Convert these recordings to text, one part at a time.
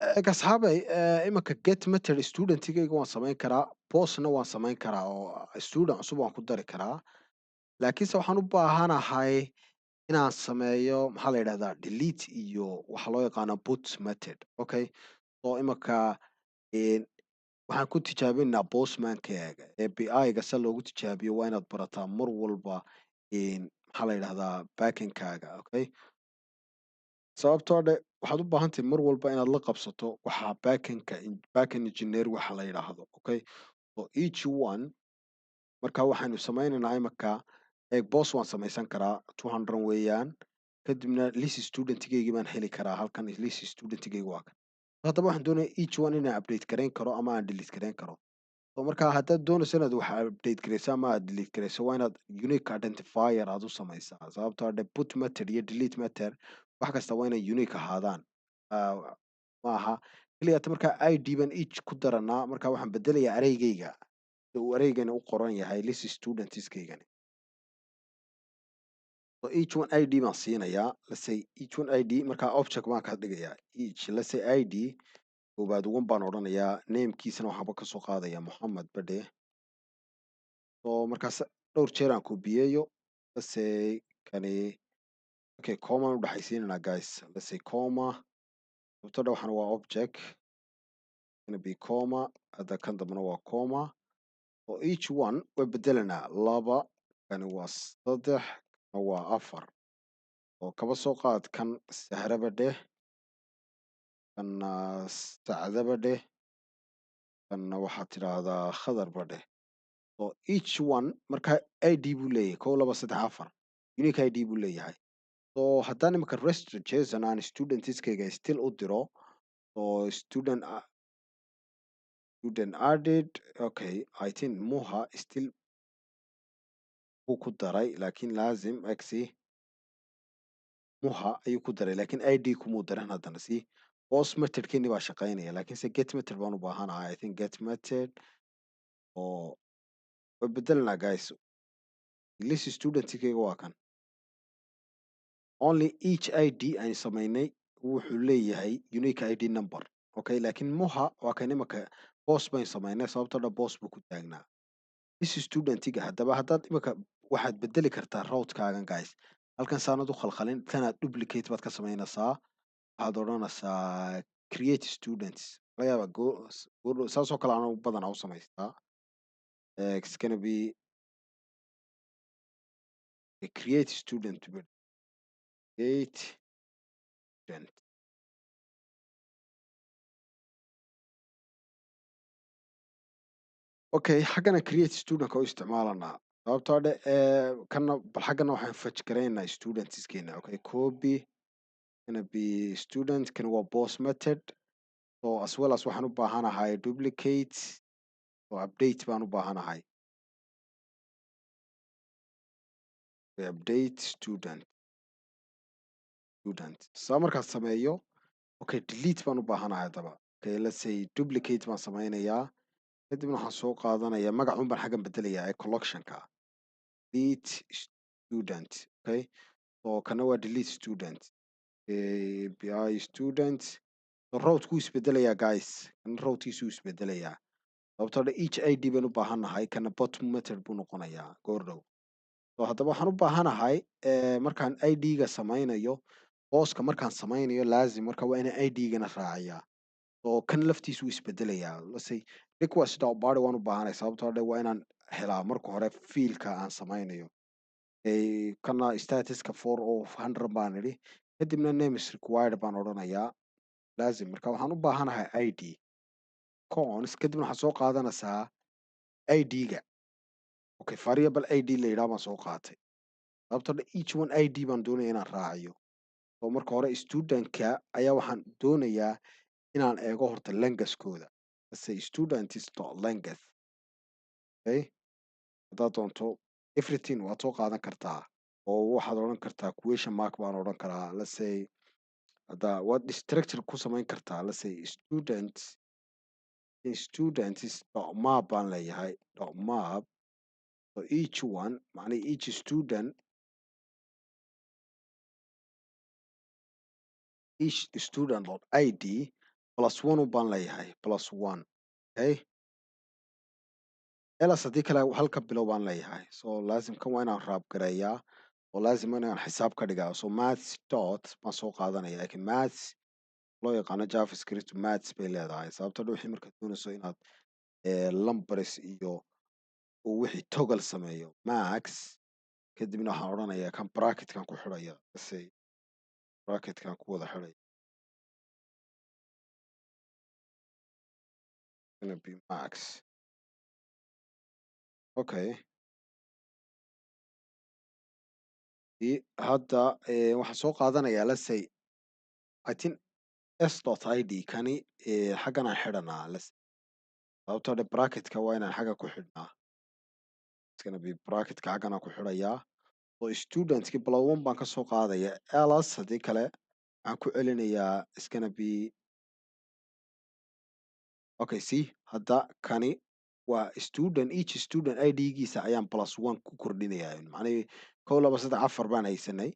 Asxaabay, imanka get method studentigayga waan samayn karaa, postna waan samayn karaa oo student cusub waan ku dari karaa, laakiinse waxaan u baahanahay inaan sameeyo, maxaa la yidhahdaa, delete iyo waxa loo yaqaano put method. Okay, oo imanka waxaan ku tijaabinaynaa postmankaaga API-ga. Se loogu tijaabiyo waa inaad barataa mar walba maxaa la yidhahdaa, backendkaaga. Okay, sababtoo dhe waxaad u baahan tahay mar walba inaad la qabsato waxa backendka, backend engineer waxa la yidhaahdo. Okay, so each one marka waxaynu samaynaynaa imanka eeg, post waan samaysan karaa, 200 weeyaan. Kadibna list studentgaygii baan heli karaa halkan. List studentgayga waa kan. Haddaba waxaan doonaya each one inaan update garayn karo ama aan delete garayn karo. So marka haddaad doonayso inaad wax update garayso ama aad delete garayso, waa inaad unique identifier aad u samaysaa, sababtoo ah put method iyo delete method wax kasta waa inay unique ahaadaan. Ma aha keliya ta. Markaa id baan each ku daranaa. Marka waxaan bedelayaa arraygayga si uu arraygani u qoran yahay list studentskaygani. So each one id baan siinayaa. Let's say each one id, markaa object baan ka dhigayaa each. Let's say id koobaad one baan odhanayaa, namekiisana waxaanba kasoo qaadaya Mohammed badhe. So markaas dhowr jeer aan kobiyeeyo. Let's say kani, okay, comma aan udhexaysiinanaa, guys. Let's say comma, sababtoo dha waxaan waa object, gonna be comma. Hadda kan dambena waa comma. So each one way bedelanaa: laba, kani waa saddex, kana waa afar. Oo kaba soo qaad kan Sahraba dheh, kanna Sacdaba dheh, kanna waxaad tidhaahdaa Khadarba dheh. So each one marka id buu leeyahay: kow, laba, saddex, afar. Unique id buu leeyahay. So haddaan imika rest json aan studentskayga still u diro oo student added, okay, I think Muha still wuu ku daray, laakiin laazim exi Muha ayuu ku daray, laakiin id kumuu daran. Haddana si post methodkeeni baa shaqaynaya, laakiin se get method baan u baahanahay. I think get method oo way bedelanaa, guys. List studentkayga waa kan. Only each id aan samaynay wuxuu leeyahay unique id number. Okay, laakiin Muha waa kan imaka post bayn samaynay, sababtoo dhan post buu ku taagnaa list studentiga. Haddaba haddaad imika waxaad bedeli kartaa routekaagan, guys. Halkan saanad u khalkhalin, tanaad duplicate baad ka samaynaysaa. Waxaad odhanaysaa create students. Laga yaabaa saasoo kale anu badanaa u samaystaa. It's gonna be a create student, create student. Okay, xaggana create studentka u isticmaalanaa, sababtoo dhe kana bal xaggana waxaan fetch garaynaa studentskeena. Okay, copy, gonna be student. Kan waa post method. So as well as waxaan u baahanahay duplicate oo update baan u baahanahay. Update student saa markaad sameeyo. Okay, delete baan u baahanahay haddaba. Okay, let's say duplicate baan sameynayaa. Kadibna waxaan soo qaadanayaa magacun baan xaggan bedelayaa ee collectionka, delete student. Okay, so kana waa delete student, API student. So route-ku isbedelayaa, guys. Kana routekiisu isbedelayaa, sababtoo dha each id baan u baahanahay. Kana put method buu noqonayaa goor dhow. So haddaba waxaan u baahanahay markaan id-ga samaynayo, postka markaan samaynayo, laazim marka waa inaan id-gana raaciyaa oo kan laftiisu wuu isbedelayaa. Let's say request dot body waan u baahanahay, sababtoo dha waa inaan helaa marka hore fieldka aan samaynayo. Kana statuska 400 baan idhi. Kadibna name is required baan odhanayaa laazim. Marka waxaan u baahanahay id const. Kadibna waxaad soo qaadanaysaa id-ga. Okay, variable id la yidhaha baan soo qaatay, sababtoo dha each one id baan doonaya inaan raaciyo. Oo marka hore studentka ayaa waxaan doonayaa inaan eego horta lengthkooda. Let's say students dot length. Okay, haddaad doonto everything waad soo qaadan kartaa oo waxaad odhan kartaa question mark baan odhan karaa. Let's say hadda waad structure ku samayn kartaa. Let's say students dot map baan leeyahay, dot map. So each one, macnaha each student, each student dot id. Plus one un baan leeyahay, plus one. Okay, else haddii kale halka bilow baan leeyahay. So laazim kan waa inaan wrap gareeyaa oo laazim inaan xisaab ka dhigaa. So maths dot baan soo qaadanaya, laakiin maths loo yaqaano JavaScript maths bay leedahay, sababta wixii markaad doonayso inaad numbers iyo uu wixii toggle sameeyo. Max, kadibna waxaan odhanayaa kan bracketkan ku xidhaya. Let's say bracketkan ku wada xidhaya, gonna be max. Okay. Hadda waxaan soo qaadanayaa, let's say, I think s dot id kani xaggan aan xidhanaa. Let's, sababtoo dhe bracketka waa inaan xagga ku xidhnaa. It's gonna be bracketka xaggan aan ku xidhayaa oo studentki plus one baan ka soo qaadaya. Else haddii kale waxaan ku celinayaa, it's gonna be okay. See, hadda kani waa student, each student id-giisa ayaan plus one ku kordhinayaa. Macnihii kow, laba, saddex, afar baan haysanay,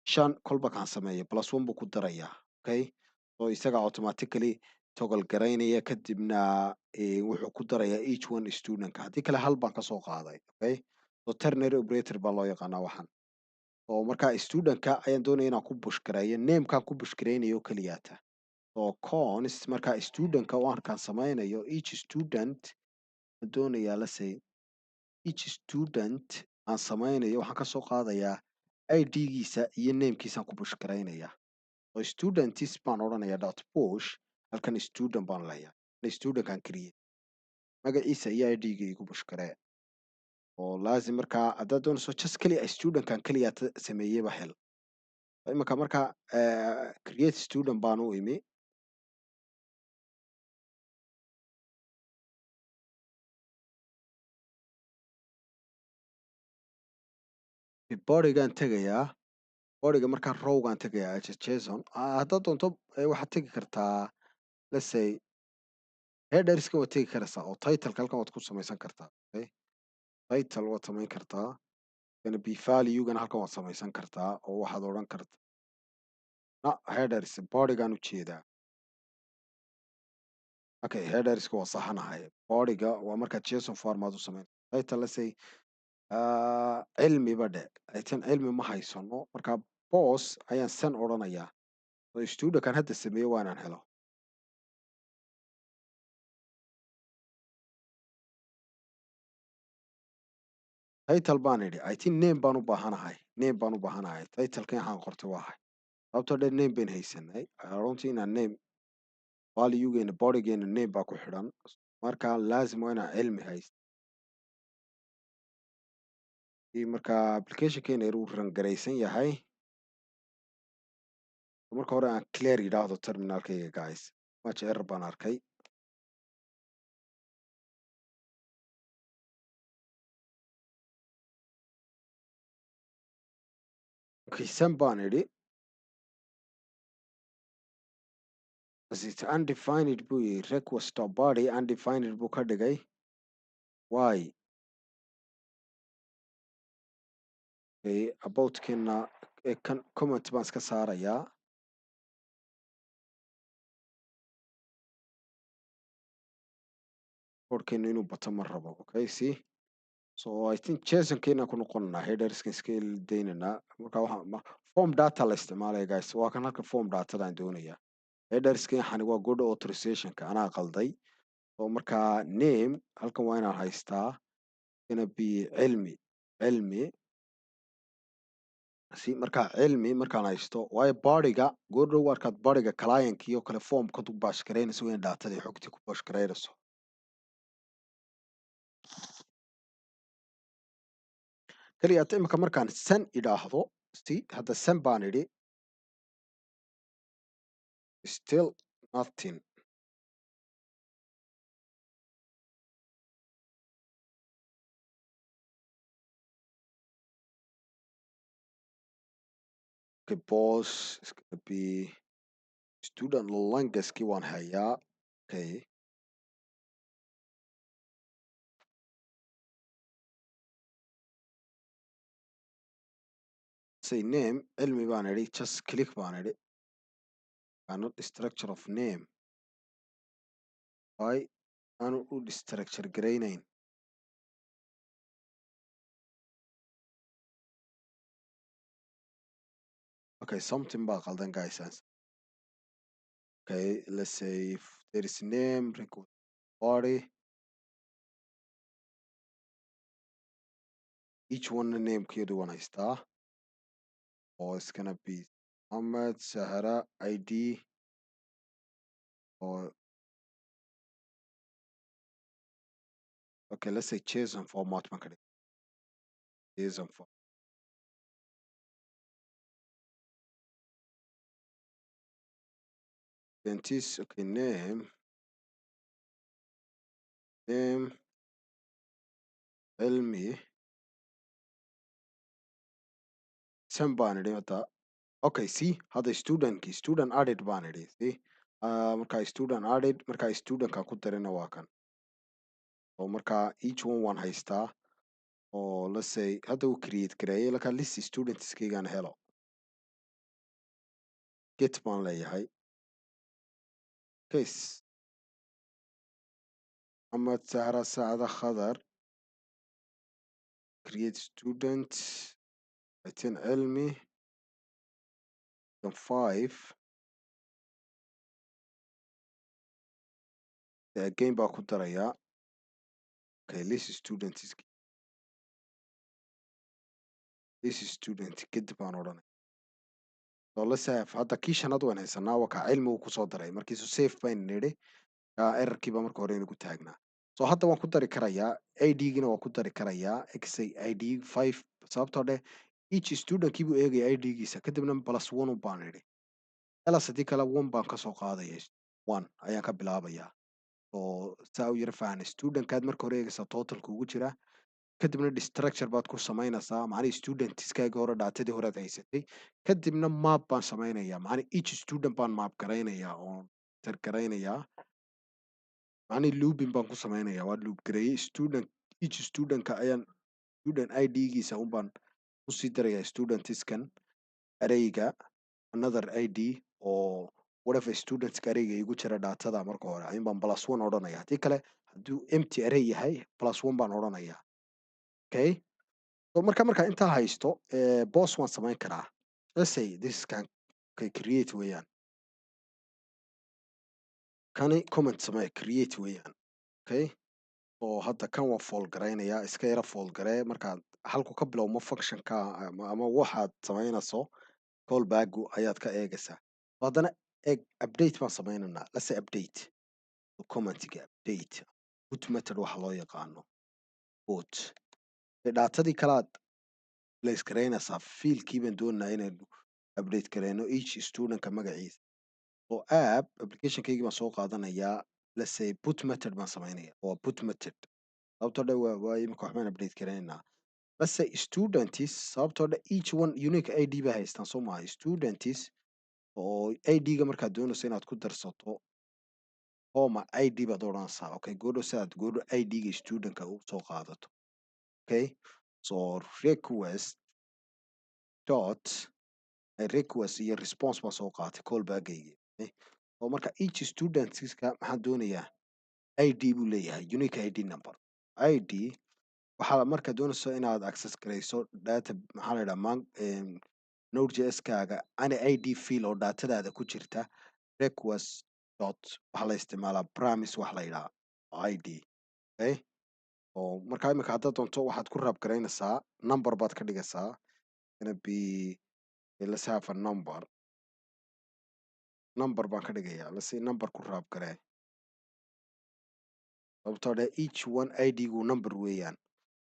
shan. Kolba kaan sameeyo plus one buu ku darayaa. Okay, so isaga automatically toggle garaynaya, kadibna wuxuu ku darayaa each one studentka. Haddii kale hal baan kasoo qaaday. Okay, so ternary operator baa loo yaqaanaa waxaan. Oo marka studentka ayaan doonaya inaan ku push gareeyo, namekaan ku push garaynayo keliyaata. So const marka studentka markaan sameynayo each student aan doonayaa, let's say each student aan sameynayo, waxaan kasoo qaadayaa id-giisa iyo namekiisaan ku push garaynayaa. Oo students baan odhanayaa dot push. Halkan student baan leeyahay, studentkaan create, magaciisa iyo id-ga igu push garee. Oo laazim markaa haddaad doonayso just keliya studentkan keliya sameeyeyba hel. Iminka marka create student baan u imi. Bodygaan tegayaa, bodyga markaa rowgaan tegayaa json. Haddaad doonto waxaad tegi kartaa, let's say, headerska waad tegi karaysaa oo titleka halkan waad ku samaysan kartaa. Okay, title waad samayn kartaa, gonna be value-gana halkan waad samaysan kartaa oo waxaad odhan kartaa na headers bodygaan ujeedaa. Okay, headerska waa saxanahay. Bodyga waa markaad JSON format u samayn title. Let's say cilmi ba dhe aytan cilmi ma haysano. Marka post ayaan san odhanayaa oo studentkan hadda sameeye waa inaan helo. Title baan idhi, I think name baan u baahanahay, name baan u baahanahay. Titlekan waxaan qortay waa ahay, sababtoo dhan name bayn haysanay. Runtii inaan name valuegeena bodygeena name baa ku xidhan, marka laazim waa inaan cilmi haysto. Marka applicationkeena yar uu run garaysan yahay. Marka hore aan clear yidhaahdo terminalkayga. Guys, much error baan arkay. Okay, send baan idhi. It's undefined buu yidhi. Request body undefined buu ka dhigay. Why? Okay, aboutkeena kan comment baan iska saarayaa. Codkeenu inuu bato ma rabo. Okay, see, so I think jsonkeena ku noqonanaa, headerskan iska daynanaa. Marka waxa form data la isticmaalaya, guys, waa kan halka form datadaan doonaya. Headerskan waxani waa good authorizationka, anaa qalday. So marka name halkan waa inaan haystaa, gonna be cilmi, cilmi. Si marka cilmi markaan haysto, waayo bodyga goordhow markaad bodyga client iyo kale formka ku push garaynayso, waa in datadii xogtii ku push garaynayso. Kaliya hata imika markaan send idhaahdo, si hadda send baan idhi, still nothing. Okay, pause is gonna be student language waan hayaa. Okay, say name cilmi baan idhi, just click baan idhi, not structure of name. Why aanu u destructure garaynayn? Okay, something baa qaldan, guys. Okay, let's say if there is name record body, each one name keedu waan haystaa, or it's gonna be Ahmed, Sahara, ID, or okay, let's say JSON format baan ka dhigay. JSON format. Dentist, okay, name, name, Elmi, sem baan idhi hadda. Okay, see, hadda studentkii student added baan idhi, see. Markaa student added, markaa studentkan ku darina waa kan. Oo markaa each one waan haystaa. Oo let's say hadda uu create gareeyay, markaa list studentskaygaan helo. Get baan leeyahay. Case. Ahmed, Sahra, Saada, Khadar. Create student. 10 Elmi. Then 5. Again baa ku darayaa. Okay, list student is this student get baan odhanaya. So let's say hadda kii shanaad waan haysanaa, waa ka cilmi uu kusoo daray. Markiisu save baynu nidhi, errorkii baa marka hore inagu taagnaa. So hadda waan ku dari karayaa, ID-gina waan ku dari karayaa, xa ID 5, sababtoo dheh each student-kii buu eegaya ID-giisa, kadibna plus one baan idhi. Else haddii kale one baan kasoo qaadaya, one ayaan ka bilaabayaa. Oo saa u yara fahan, student-kaad marka hore eegaysaa totalka ugu jira, kadibna destructure baad ku samaynaysaa, macnihii studentskaagii hore datadii hore aad haysatay. Kadibna map baan samaynayaa, macnihi each student baan map garaynayaa oon tar garaynayaa, macnihi looping baan ku samaynayaa. Waa loop gareeyey student, each studentka ayaan student ID-giisa un baan kusii darayaa studentskan arrayga another ID oo whatever studentska arrayga igu jira datada marka hore ayuun baan plus one odhanaya. Haddii kale, hadduu empty array yahay, plus one baan odhanayaa. Okay, so marka intaa haysto, post waan samayn karaa. Let's say this can, okay, create weeyaan kani, comment samee, create weeyaan. Okay, oo hadda kan waan fold garaynayaa, iska yara fold garee. Markaad halku ka bilowmo functionka ama waxaad samaynayso callbacku ayaad ka eegaysaa. Haddana eeg, update baan sameynaynaa. Let's say update, commentiga update, put method waxa loo yaqaano put. Datadii kalaad place garaynaysaa, fieldkii baan doonaynaa inaynu update garayno, each studentka magaciisa. Oo app applicationkaygii baan soo qaadanayaa. Let's say put method baan samaynaya, waa put method, sababtoo dhan waa imika waxbaan update garaynaynaa. Let's say students, sababtoo dhan each one unique ID bay haystaan, soo maaha? Students oo ID-ga markaad doonayso inaad ku darsato, comma ID baad odhanaysaa. Okay, goodho si aad goodho ID-ga studentka u soo qaadato. Okay, so request dot request iyo response baan soo qaatay callbackgaygi. Oo marka each studentska maxaan doonayaa? ID buu leeyahay, unique ID number. ID waxaa markaad doonayso inaad access garayso data, maxaa la yidhaha, man node.js kaaga any ID field oo datadaada ku jirta, request dot waxaa la isticmaalaa params wax la yidhaha ID. Okay, oo marka imika haddaad doonto waxaad ku wrap garaynaysaa, number baad ka dhigaysaa, gonna be, let's have a number, number baan ka dhigayaa. Let's say number ku wrap garee, sababtoo dheh each one ID gu number weeyaan,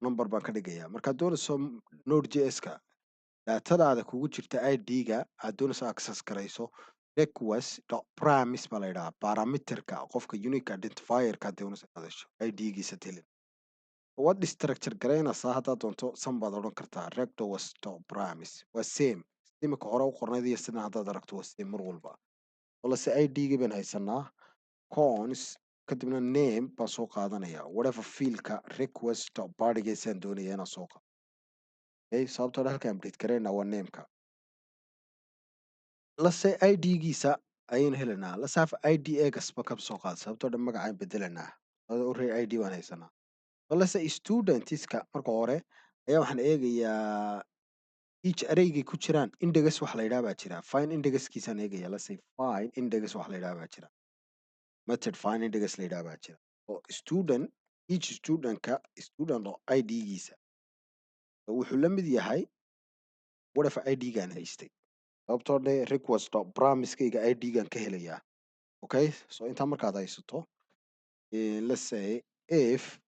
number baan ka dhigayaa. Markaad doonayso node.js ka datadaada kugu jirta ID-ga aad doonayso access garayso, request dot params baa la yidhahaa, parameterka qofka unique identifierka aad doonayso inaad hesho ID-giisa telin. Waad destructure garaynaysaa haddaad doonto, san baad odhan kartaa, request dot params waa same imika hore u qornayd iyo sidan haddaad aragto waa same mar walba. Balse ID-gii baan haysanaa, const, kadibna name baan soo qaadanaya, whatever fieldka request dot bodygaasaan doonaya inaan soo qaado. Okay, sababtoo dhan halkaan update garaynaa waa nameka. Let's say ID-giisa. Ayaynu helaynaa. Let's have idx ba ka soo qaad, sababtoo dhan magacaan bedelanaa. Already id baan haysanaa. So let's say studentska marka hore ayaa waxaan eegayaa each arraygay ku jiraan. Index wax la yidhaha baa jira. Find indexkiisaan eegaya. Let's say find index wax la yidhaha baa jira, method find index la yidhaha baa jira, oo student, each studentka, student oo id-giisa wuxuu la mid yahay whatever id-gaan haystay, sababtoo dhe request dot params-kayga id-gaan ka helayaa. Okay, so intaa markaad haysato, let's say if,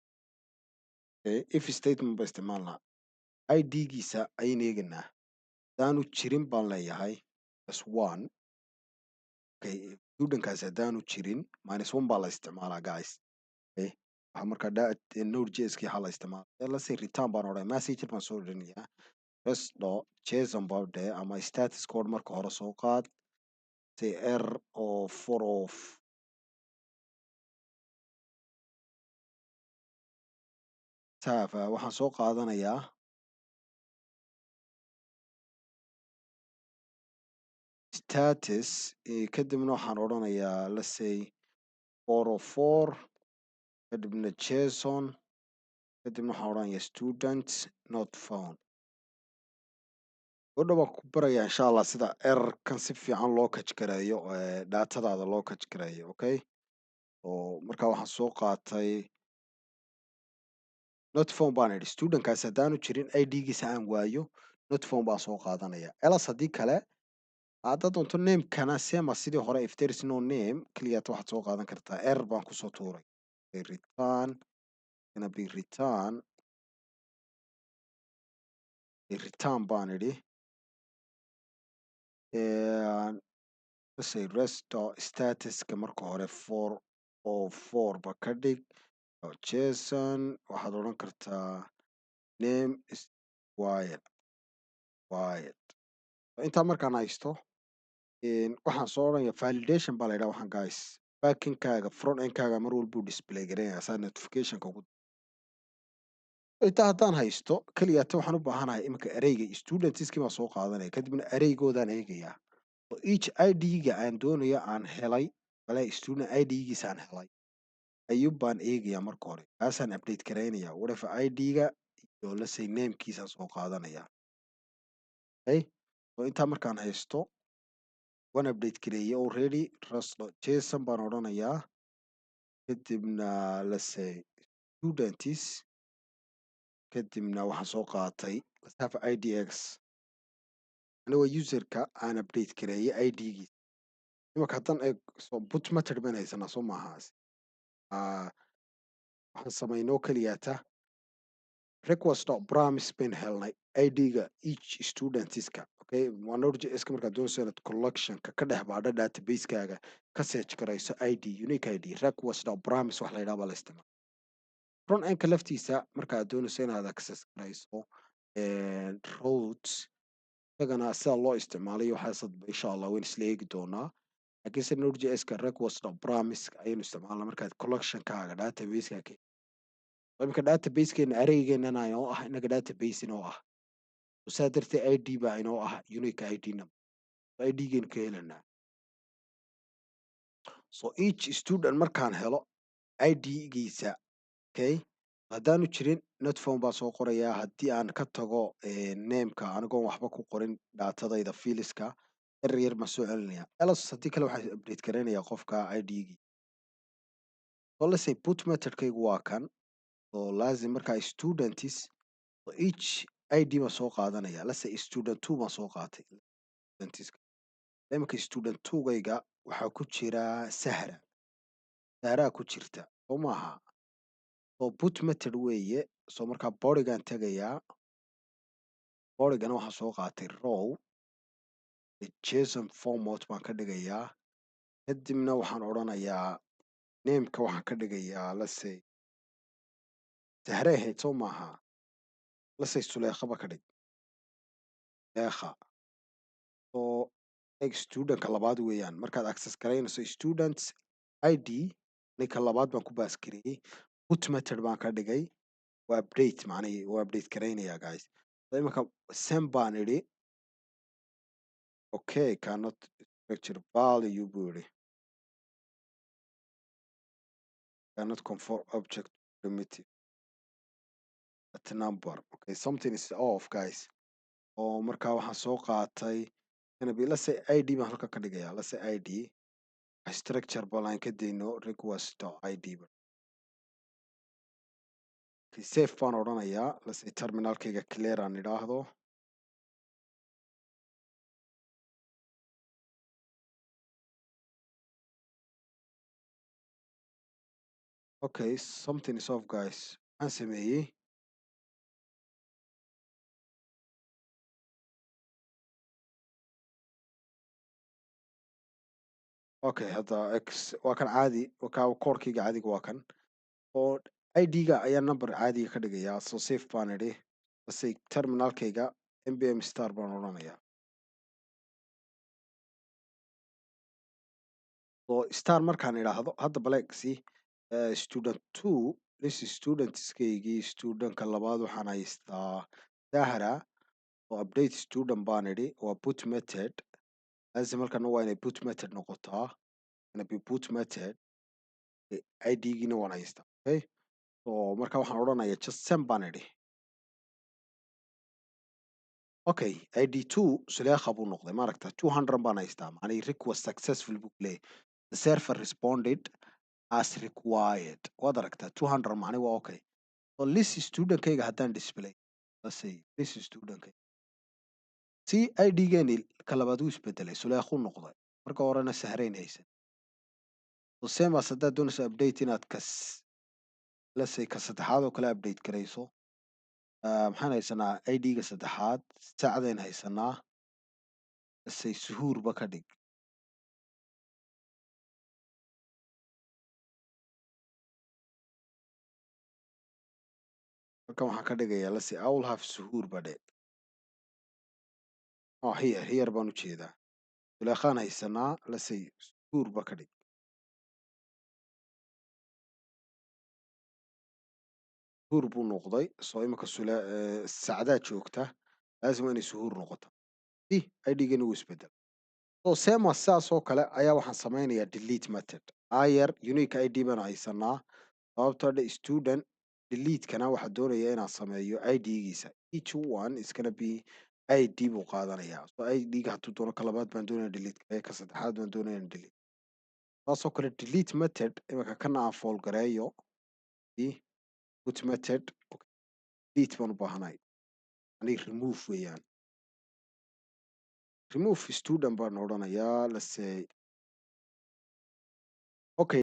if statement ba isticmaalnaa, id-giisa ayaynu eeganaa. Haddaanu jirin baan leeyahay plus one. Okay, studentkaasi haddaanu jirin, minus one baa la isticmaalaa, guys. Okay, waxaa markaa node.js kii waxaa la isticmaalaa, let's say return baan odhanaya, message baan soo odhanayaa, res dot json baa dhe ama status code marka hore soo qaad, say error oo four of tafa. Waxaan soo qaadanayaa status, kadibna waxaan odhanayaa, let's say, 404, kadibna json, kadibna waxaan odhanayaa student not found. Hodhow baan ku barayaa, insha Allah, sida errorkan si fiican loo catch gareeyo, datadaada loo catch gareeyo. Okay, oo marka waxaan soo qaatay not found baan idhi. Studentkaasi haddaanu jirin, id-giisa aan waayo, not found baan soo qaadanaya. Else, haddii kale, haddaad doonto namekana sema sidii hore, if there is no name keliyata waxaad soo qaadan kartaa error baan kusoo tuuray. Okay, return gonna be return, return baan idhi. Let's say res dot statuska marka hore 404 ba ka dhig json. Waxaad odhan kartaa name is required required. Intaa markaan haysto, waxaan soo odhanaya validation baa la yidhaha waxaan, guys. Backendkaaga, front endkaaga mar walbuu display gareynaya saa notificationka ugu. Intaa haddaan haysto, keliyata waxaan u baahanahay iminka arrayga studentskii baan soo qaadanaya, kadibna arraygoodaan eegayaa, oo each id-ga aan doonayo aan helay, wala student id-giisa aan helay ayuun baan eegayaa marka hore. Kaasaan update garaynaya, whatever id-ga iyo, let's say, namekiisaan soo qaadanaya. Okay, so intaa markaan haysto, waan update gareeyay already. Res dot json baan odhanayaa, kadibna, let's say, students, kadibna waxaan soo qaatay, let's have idx, anigoo userka aan update gareeyay id-giisa. Imanka haddaan eeg, so put method baan haysanaa, soo maaha? Waxaan samaynoo keliyata request dot params bayn helnay id-ga each studentska. Okay, waa node.js-ka. Markaad doonayso inaad collectionka ka dhex baadho database-kaaga, ka search garayso id, unique id, request dot params wax la yidhaha baa la isticmaala. Front endka laftiisa markaad doonayso inaad access garayso routes, isagana sida loo isticmaalayo waxaas insha Allah wayn isla eegi doonaa. Laakiinse node.js-ka request dot params ayaynu isticmaalnaa markaad collectionkaaga database-ka. Imika database-keena arraygeenana inoo ah, inaga database inoo ah, saa darteed id baa inoo ah unique id number, id-geenu ka helanaa. So each student markaan helo id-giisa, okay, haddaanu jirin, not found baan soo qorayaa. Haddii aan ka tago nameka anigoon waxba ku qorin datadayda fieldiska, error yar baan soo celinaya. Else, haddii kale, waxaan update garaynayaa qofka id-gii. So let's say put methodkaygu waa kan oo laazim markaa students, so each id baan soo qaadanaya. Let's say student two baan soo qaatay students. Iminka student two-gayga waxaa ku jira Sahra, Sahraa ku jirta, soo maaha? So put method weeye. So markaa bodygaan tegayaa, bodygana waxaan soo qaatay row, json format baan ka dhigayaa, kadibna waxaan odhanayaa nameka waxaan ka dhigayaa, let's say, Sahre ahayd, soo maaha? Let's say Suleekhaba ka dhig, Suleekha. So eeg, studentka labaad weeyaan. Markaad access garaynayso students id, ninka labaad baan ku pass gareeyey, put method baan ka dhigay, waa update macnihii, waa update garaynayaa, guys. So iminka send baan idhi. Okay, cannot Structure value buu yidhi cannot conform object primitive at number. Okay, something is off, guys. Oo markaa waxaan soo qaatay gonna be, let's say, ID baan halka ka dhigayaa. Let's say ID structure bal aan ka dayno request dot ID. Okay, save baan odhanayaa. Let's say terminalkayga clear aan idhaahdo. Okay, something is off, guys. Maxaan sameeyey? Okay, hadda x waa kan caadi, waa koorkayga caadiga waa kan oo ID-ga ayaa number caadiga ka dhigayaa. So save baan idhi. Let's say terminalkayga npm start baan odhanayaa. So start markaan idhaahdo hadda baleeg see, student two list studentskaygii, studentka labaad waxaan haystaa Dahra oo update student baan idhi, waa put method. Lazim halkana waa inay put method noqotaa, gonna be put method. ID-giina waan haystaa. Okay, so marka waxaan odhanayaa just send baan idhi. Okay, ID two Suleekha buu noqday, maaragta 200 baan haystaa, macnihii request successful buu leeyahay, the server responded as required. Waad aragtaa 200, macnihi waa okay. So list studentkayga haddaan display, let's say list studentkayga, si ID-geeni ka labaad wuu isbedelay, Suleekhuu noqday, marka horena Sahrayn haysan. So same as haddaad doonayso update inaad kas, let's say ka saddexaad oo kale update garayso. Maxaan haysanaa? ID-ga saddexaad Sacdayn haysanaa. Let's say Suhuurba ka dhig. Halkan waxaan ka dhigayaa, let's say I will have Suhuur ba dhe. Oh, here, here baan u jeedaa. Suleekhaan haysanaa. Let's say Suhuur ba ka dhig. Suhuur buu noqday. So imika sule Sacdaa joogta, laazim waa inay Suhuur noqoto. Si ID-gani wuu isbedel. So same as saas oo kale ayaa waxaan sameynayaa delete method. Ayer unique ID baan haysanaa, sababtoo dhe student delete-kana waxaa doonaya inaan sameeyo ID-giisa. Each one is gonna be ID buu qaadanayaa. So ID-ga hadduu doono ka labaad baan doonaya delete gareeyo, ka saddexaad baan doonaya in delete. Saasoo kale delete method imika kana aan fool gareeyo. Put method, okay. Delete baan u baahanahay ani, remove weeyaan, remove student baan odhanayaa. Let's say